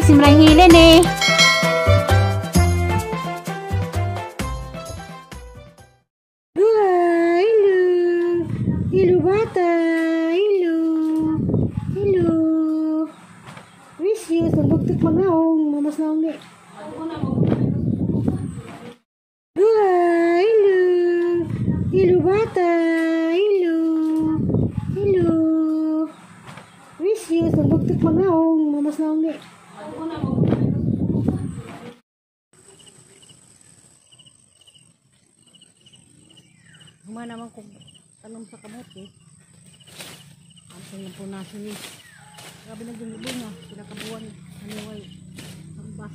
Simrang hilin eh. Hello! Hello, bata! Hello! Hello! Wish you sa bugtot magnaong, mamas naong ni. Hello! Hello, bata! Hello! Hello! Wish you sa bugtot magnaong, mamas naong ni. Huma naman kung tanom sa kamote. Ang lang po nasin eh. Grabe na yung bunga. Pinakabuwan. Aniway. Sambas.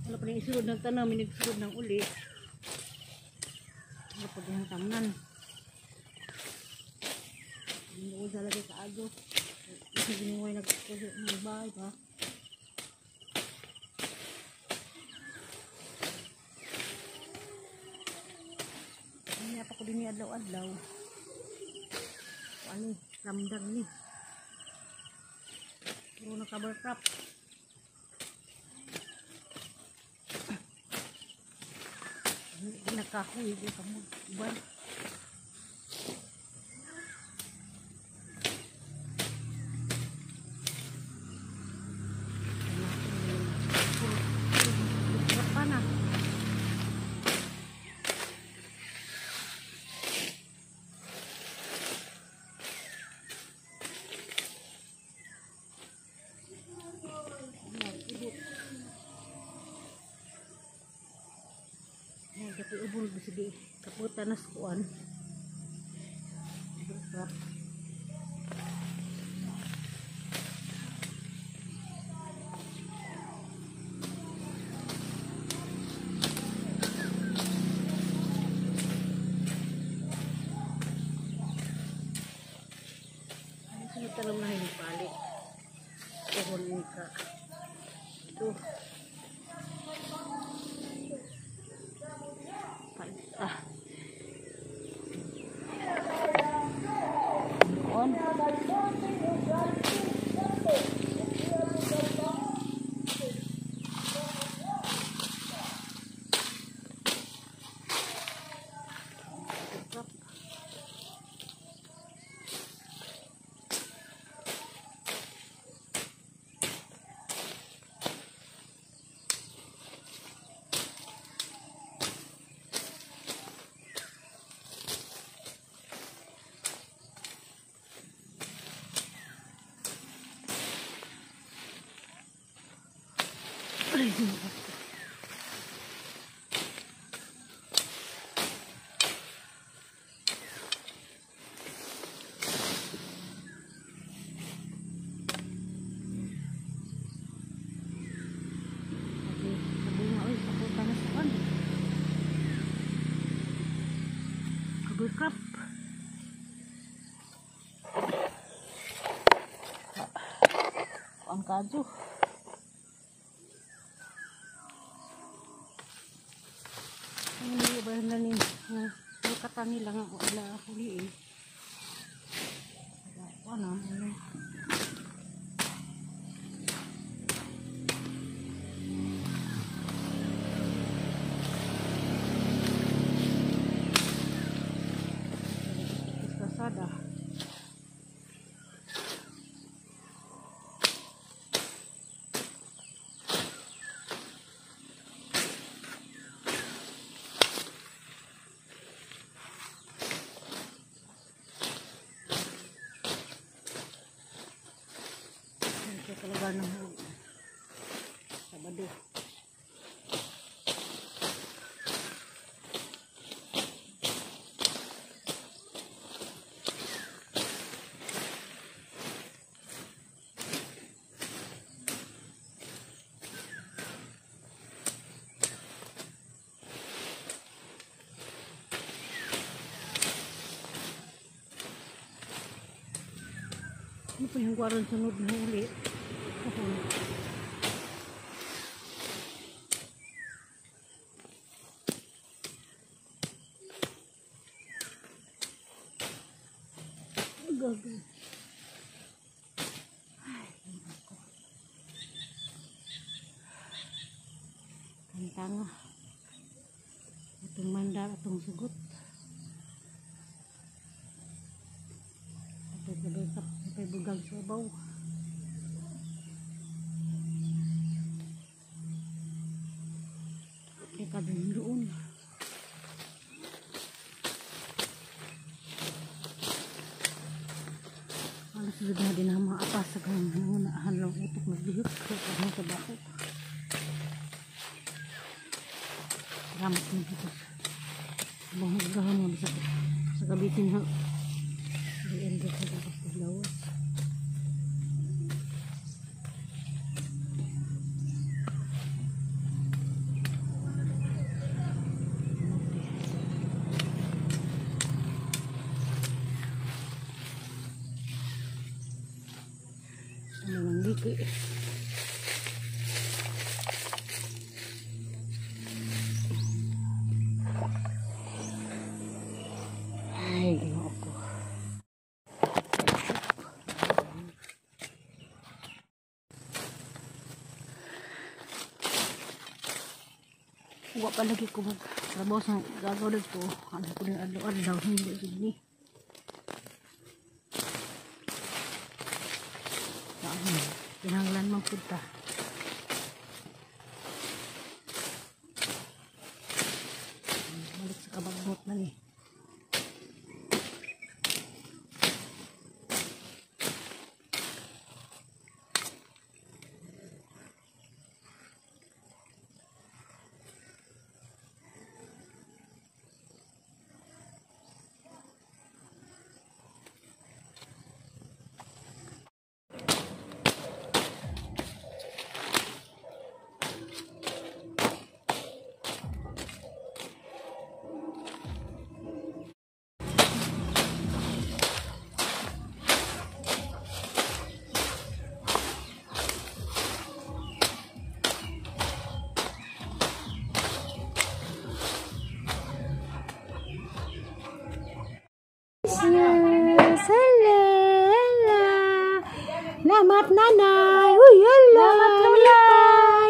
Wala pa rin isulod ng tanam. Inigsulod ng uli. Wala pa din ang tamnan. Hindi ko sa lagay kaadyo. Kasi giniway nagbahay pa. Hindi pa ko din adlaw-adlaw. O ano, lamdag ni. Puro na cover crop. Nakahoy, di ka mo. Uban. Puro pa na. Ay, ubol sige kaputa na sa kuan. Crop. Ay, sunod tanong na hinipali. Tuhon ka. Ito. Ah. On. Cover crop. Ang kadyo. Ang ba na ni kata nila nga wala huli eh. Ano? Kasada. Talaga ng Sabado. Ano pa yung gwaron sunod na huli? Gago. Ay, ko. Kanta nga. Atong mandar, atong sugot. Atong kabekap, atong bugang sa abaw. Teka din doon. Alas na din ang mga apas sa kanang lang utok naglihok sa bako. Salamat mo dito. Buong mo sa kabitin ha. Di-end sa tapos paglawas. Ano nang liki? Ay, Ginoo ko. Wa pa lagi ko magtrabaho sa gagawin ko. Ano ko din adlaw-adlaw, hindi gid ni. Kinahanglan man pud ta. Balik sa kabagbot na ni. Yes, hello, hello. Lamat nanay. Uy, hello. Lamat lola.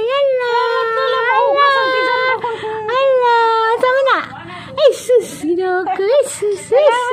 Hello. Hello. Hello. Sama na. Ay, sus, Ginoo ko. Ay, sus, sus.